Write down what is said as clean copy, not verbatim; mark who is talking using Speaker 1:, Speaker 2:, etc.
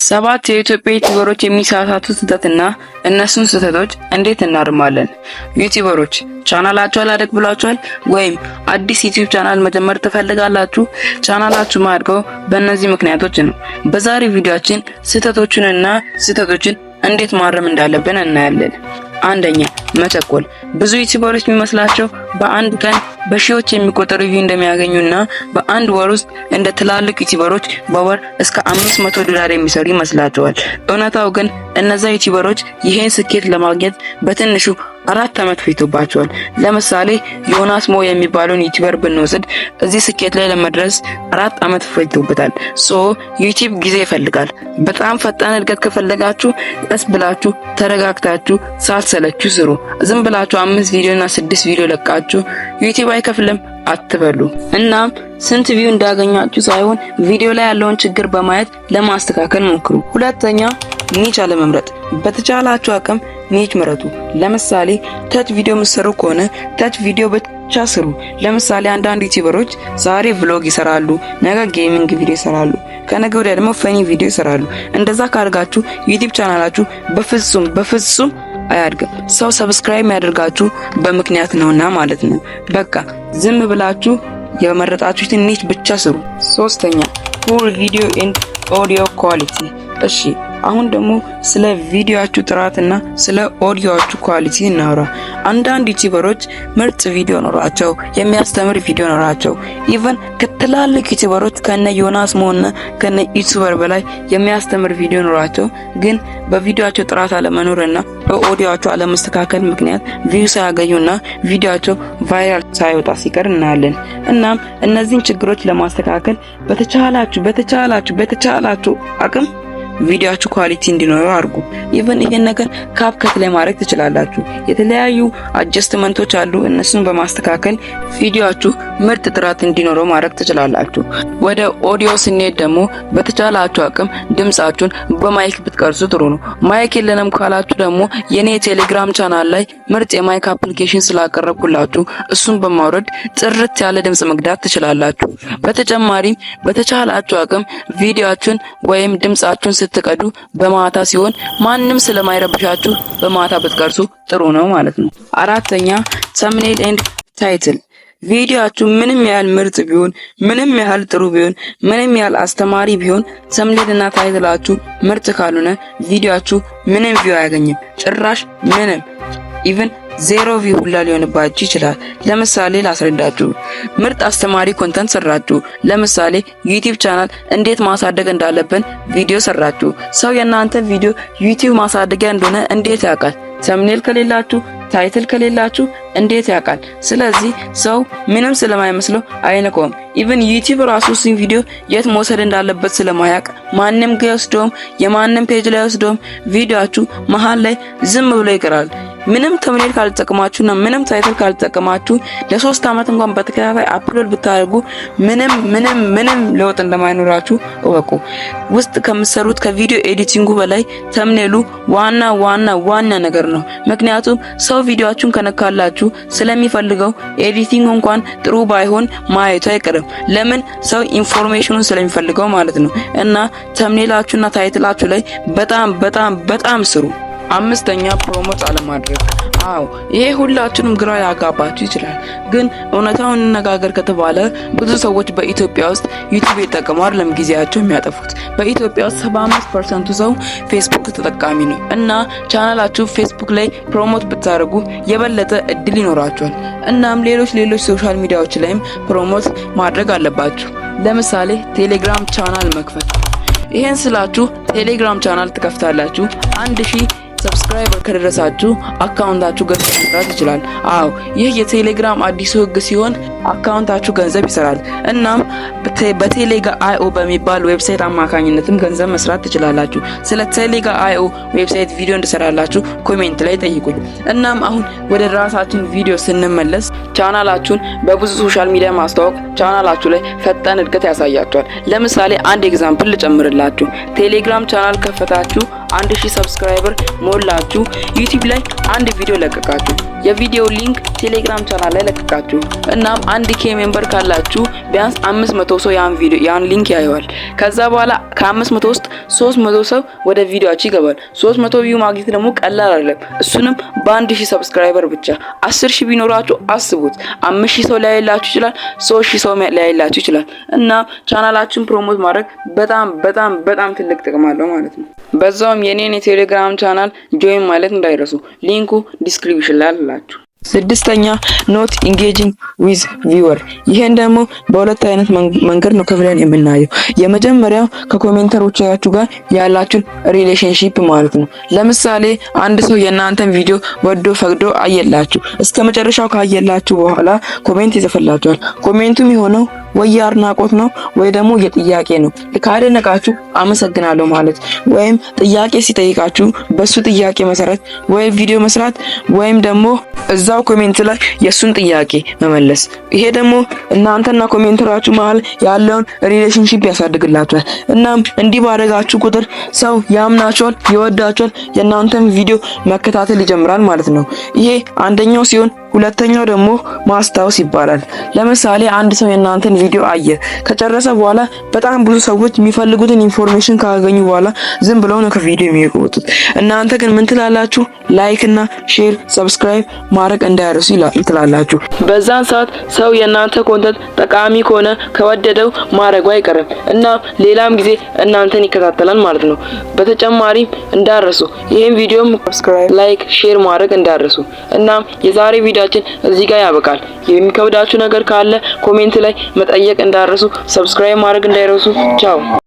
Speaker 1: ሰባት የኢትዮጵያ ዩቲዩበሮች የሚሳሳቱት ስህተትና እነሱን ስህተቶች እንዴት እናርማለን? ዩቲዩበሮች፣ ቻናላችሁ አላደግ ብሏችኋል? ወይም አዲስ ዩቲዩብ ቻናል መጀመር ትፈልጋላችሁ? ቻናላችሁ ማያድገው በእነዚህ ምክንያቶች ነው። በዛሬ ቪዲዮአችን ስህተቶቹንና ስህተቶችን እንዴት ማረም እንዳለብን እናያለን። አንደኛ፣ መቸኮል። ብዙ ዩቲዩበሮች የሚመስላቸው በአንድ ቀን በሺዎች የሚቆጠሩ view እንደሚያገኙና በአንድ ወር ውስጥ እንደ ትላልቅ ዩቲዩበሮች በወር እስከ 500 ዶላር የሚሰሩ ይመስላቸዋል። እውነታው ግን እነዛ ዩቲዩበሮች ይሄን ስኬት ለማግኘት በትንሹ 4 ዓመት ፈጅቶባቸዋል። ለምሳሌ ዮናስ ሞ የሚባለውን ዩቲዩበር ብንወስድ እዚህ ስኬት ላይ ለመድረስ 4 ዓመት ፈጅቶበታል። So ዩቲዩብ ጊዜ ይፈልጋል። በጣም ፈጣን እድገት ከፈለጋችሁ ቀስ ብላችሁ፣ ተረጋግታችሁ፣ ሳትሰለችሁ ስሩ። ዝም ብላችሁ አምስት ቪዲዮ እና ስድስት ቪዲዮ ለቃችሁ ዩቲዩብ አይከፍልም አትበሉ። እናም ስንት view እንዳገኛችሁ ሳይሆን ቪዲዮ ላይ ያለውን ችግር በማየት ለማስተካከል ሞክሩ። ሁለተኛ፣ niche አለመምረጥ። በተቻላችሁ አቅም niche ምረጡ። ለምሳሌ tech ቪዲዮ የምትሰሩ ከሆነ tech ቪዲዮ ብቻ ስሩ። ለምሳሌ አንዳንድ ዩቲዩበሮች ዛሬ vlog ይሰራሉ፣ ነገ gaming ቪዲዮ ይሰራሉ፣ ከነገ ወዲያ ደግሞ funny ቪዲዮ ይሰራሉ። እንደዛ ካደረጋችሁ ዩቲዩብ ቻናላችሁ በፍጹም በፍጹም አያድግም። ሰው subscribe የሚያደርጋችሁ በምክንያት ነውና ማለት ነው። በቃ ዝም ብላችሁ የመረጣችሁትን niche ብቻ ስሩ። ሶስተኛ፣ poor video and audio quality። እሺ፣ አሁን ደግሞ ስለ ቪዲዮአችሁ ጥራትና ስለ ኦዲዮአችሁ quality እናውራ። አንዳንድ ዩቲዩበሮች ምርጥ ቪዲዮ ኖሯቸው፣ የሚያስተምር ቪዲዮ ኖሯቸው፣ even ከትላልቅ ዩቲዩበሮች ከነ ዮናስ ሞና ከነ ዩቲዩበር በላይ የሚያስተምር ቪዲዮ ኖሯቸው ግን በቪዲዮአቸው ጥራት አለመኖርና በኦዲዮአቸው አለመስተካከል ምክንያት view ሳያገኙና ቪዲዮአቸው viral ሳይወጣ ሲቀር እናያለን። እናም እነዚህን ችግሮች ለማስተካከል በተቻላችሁ በተቻላችሁ በተቻላችሁ አቅም ቪዲዮአችሁ quality እንዲኖረው አድርጉ። Even ይሄን ነገር CapCut ላይ ማድረግ ትችላላችሁ። የተለያዩ adjustment ኦች አሉ። እነሱን በማስተካከል ቪዲዮአችሁ ምርጥ ጥራት እንዲኖረው ማድረግ ትችላላችሁ። ወደ ኦዲዮ ስንሄድ ደግሞ በተቻላችሁ አቅም ድምጻችሁን በ mic ብትቀርጹ ጥሩ ነው። Mic የለንም ካላችሁ ደግሞ የኔ የቴሌግራም ቻናል ላይ ምርጥ የ mic application ስላቀረብኩላችሁ እሱን በማውረድ ጥርት ያለ ድምጽ መቅዳት ትችላላችሁ። በተጨማሪም በተቻላችሁ አቅም ቪዲዮአችሁን ወይም ድምጻችሁን ስትቀዱ በማታ ሲሆን ማንም ስለማይረብሻችሁ በማታ ብትቀርጹ ጥሩ ነው ማለት ነው። አራተኛ፣ thumbnail and title። ቪዲዮአችሁ ምንም ያህል ምርጥ ቢሆን፣ ምንም ያህል ጥሩ ቢሆን፣ ምንም ያህል አስተማሪ ቢሆን thumbnail እና title ኣችሁ ምርጥ ካልሆነ ቪዲዮአችሁ ምንም view አያገኝም። ጭራሽ ምንም፣ even zero view ሁላ ሊሆንባችሁ ይችላል። ለምሳሌ ላስረዳችሁ። ምርጥ አስተማሪ content ሰራችሁ። ለምሳሌ ዩቲዩብ ቻናል እንዴት ማሳደግ እንዳለብን ቪዲዮ ሰራችሁ። ሰው የእናንተ ቪዲዮ ዩቲዩብ ማሳደጊያ እንደሆነ እንዴት ያውቃል? Thumbnail ከሌላችሁ፣ title ከሌላችሁ እንዴት ያውቃል? ስለዚህ ሰው ምንም ስለማይመስለው አይነካውም። Even ዩቲዩብ ራሱ እሱን ቪዲዮ የት መውሰድ እንዳለበት ስለማያውቅ ማንም ጋር ወስዶም የማንም page ላይ ወስዶም ቪዲዮአችሁ መሃል ላይ ዝም ብሎ ይቀራል። ምንም thumbnail ካልተጠቀማችሁና ምንም title ካልተጠቀማችሁ ለ3 ዓመት እንኳን በተከታታይ upload ብታደርጉ ምንም ምንም ምንም ለውጥ እንደማይኖራችሁ እወቁ። ውስጥ ከምትሰሩት ከቪዲዮ editing ኡ በላይ thumbnail ኡ ዋና ዋና ዋና ነገር ነው። ምክንያቱም ሰው ቪዲዮአችሁን ከነካላችሁ ስለሚፈልገው editing እንኳን ጥሩ ባይሆን ማየቱ አይቀርም። ለምን? ሰው information ኑን ስለሚፈልገው ማለት ነው። እና thumbnail ኣችሁና title ኣችሁ ላይ በጣም በጣም በጣም ስሩ። አምስተኛ፣ promote አለማድረግ። አዎ፣ ይሄ ሁላችሁንም ግራ ያጋባችሁ ይችላል። ግን እውነታውን እንነጋገር ከተባለ ብዙ ሰዎች በኢትዮጵያ ውስጥ ዩቲዩብ ይጠቀሙ አይደለም ጊዜያቸው የሚያጠፉት። በኢትዮጵያ ውስጥ 75% ኡ ሰው ፌስቡክ ተጠቃሚ ነው እና ቻናላችሁ ፌስቡክ ላይ promote ብታደርጉ የበለጠ እድል ይኖራችኋል። እናም ሌሎች ሌሎች social media ዎች ላይም promote ማድረግ አለባችሁ። ለምሳሌ ቴሌግራም ቻናል መክፈት። ይሄን ስላችሁ ቴሌግራም ቻናል ትከፍታላችሁ። 1000 subscriber ከደረሳችሁ account ኣችሁ ገንዘብ መስራት ይችላል። አዎ፣ ይህ የቴሌግራም አዲሱ ህግ ሲሆን account ኣችሁ ገንዘብ ይሰራል። እናም በቴሌጋ io በሚባል website አማካኝነትም ገንዘብ መስራት ትችላላችሁ። ስለ ቴሌጋ io website ቪዲዮ እንድሰራላችሁ comment ላይ ጠይቁኝ። እናም አሁን ወደ ራሳችን ቪዲዮ ስንመለስ ቻናላችሁን በብዙ social media ማስተዋወቅ ቻናላችሁ ላይ ፈጣን እድገት ያሳያችኋል። ለምሳሌ አንድ example ልጨምርላችሁ። ቴሌግራም ቻናል ከፈታችሁ 1000 subscriber ሞላችሁ፣ ዩቲዩብ ላይ አንድ ቪዲዮ ለቀቃችሁ፣ የቪዲዮ link ቴሌግራም ቻናል ላይ ለቀቃችሁ። እናም 1K member ካላችሁ ቢያንስ 500 ሰው ያን ቪዲዮ ያን link ያየዋል። ከዛ በኋላ ከ500 ውስጥ 300 ሰው ወደ ቪዲዮአችሁ ይገባል። 300 view ማግኘት ደግሞ ቀላል አይደለም። እሱንም በ1000 subscriber ብቻ። 10,000 ቢኖራችሁ አስቡት። 5000 ሰው ሊያይላችሁ ይችላል። 3000 ሰው ሊያይላችሁ ይችላል። እና ቻናላችሁን promote ማድረግ በጣም በጣም በጣም ትልቅ ጥቅም አለው ማለት ነው። በዛውም የኔን የቴሌግራም channel join ማለት እንዳይረሱ፣ link ኡ description ላይ አላችሁ። ስድስተኛ፣ not engaging with viewer። ይሄን ደግሞ በሁለት አይነት መንገድ ነው ከፍለን የምናየው። የመጀመሪያው ከ commenter ኦቻችሁ ጋር ያላችሁን relationship ማለት ነው። ለምሳሌ አንድ ሰው የእናንተን ቪዲዮ ወዶ ፈቅዶ አየላችሁ። እስከ መጨረሻው ካየላችሁ በኋላ comment ይጽፍላችኋል። Comment ኡም የሆነው ወይ የአድናቆት ነው ወይ ደግሞ የጥያቄ ነው። ካደነቃችሁ አመሰግናለሁ ማለት ወይም ጥያቄ ሲጠይቃችሁ በሱ ጥያቄ መሰረት ወይ ቪዲዮ መስራት ወይም ደግሞ እዛው comment ላይ የሱን ጥያቄ መመለስ። ይሄ ደግሞ እናንተና commenter ኣችሁ መሀል ያለውን relationship ያሳድግላችኋል። እናም እንዲህ ባደረጋችሁ ቁጥር ሰው ያምናችኋል፣ ይወዳችኋል፣ የእናንተን ቪዲዮ መከታተል ይጀምራል ማለት ነው። ይሄ አንደኛው ሲሆን ሁለተኛው ደግሞ ማስታወስ ይባላል። ለምሳሌ አንድ ሰው የእናንተን ቪዲዮ አየ። ከጨረሰ በኋላ በጣም ብዙ ሰዎች የሚፈልጉትን information ካገኙ በኋላ ዝም ብለው ነው ከቪዲዮ የሚወጡት። እናንተ ግን ምን ትላላችሁ? Like እና share፣ subscribe ማድረግ እንዳይረሱ ትላላችሁ። በዛን ሰዓት ሰው የእናንተ content ጠቃሚ ከሆነ ከወደደው ማድረጉ አይቀርም እና ሌላም ጊዜ እናንተን ይከታተላል ማለት ነው። በተጨማሪም እንዳትረሱ ይህን ቪዲዮም subscribe፣ like፣ share ማድረግ እንዳትረሱ። እናም የዛሬ ቪዲዮአችን እዚህ ጋር ያበቃል። የሚከብዳችሁ ነገር ካለ comment ላይ መጠየቅ እንዳትረሱ፣ subscribe ማድረግ እንዳይረሱ። ቻው።